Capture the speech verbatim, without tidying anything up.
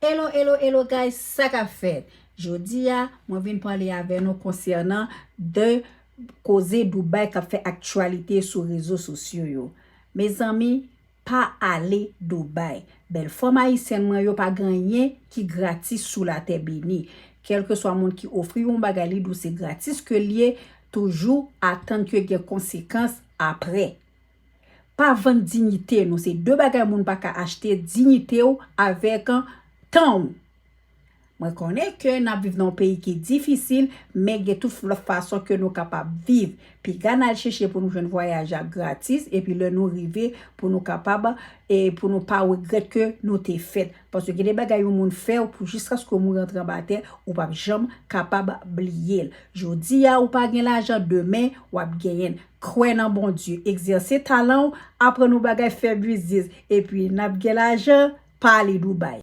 Hello, hello, hello guys, sa k ap fèt? Jodi a, mwen vin pale avè nou konsènan de koze Dubai k ap fè aktyalite sou rezo sosyo yo. Mezanmi, pa ale Dubai. Bèl fanm ayisyèn mwen yo, pa gen anyen ki gratis sou latè beni. Kèlkeswa moun ki ofri yon bagay, li di w se gratis ke l ye, toujou atann ke gen konsekans apre. Pa vann diyite nou. Se de bagay moun pa ka achte, diyite w avèk tan w. Mwen konnen ke n ap viv nan yon peyi ki difisil, men gen tout lòt fason ke nou kapab viv. Piga n al chèche pou nou jwenn vwayaj la gratis, epi lè nou rive, pou nou kapab, e pou nou pa regrèt ke nou te fèt. Paske gen de bagay yon moun fè w pou jiskaske w mouri antre anba tè, ou p ap janm kapab bliye l. Jodi a, ou pa gen lajan, demen, w ap genyen l. Kwè nan Bondye, egzèse talan w, aprann yon bagay, fè biznis, epi n ap gen lajan, pa ale Dubai.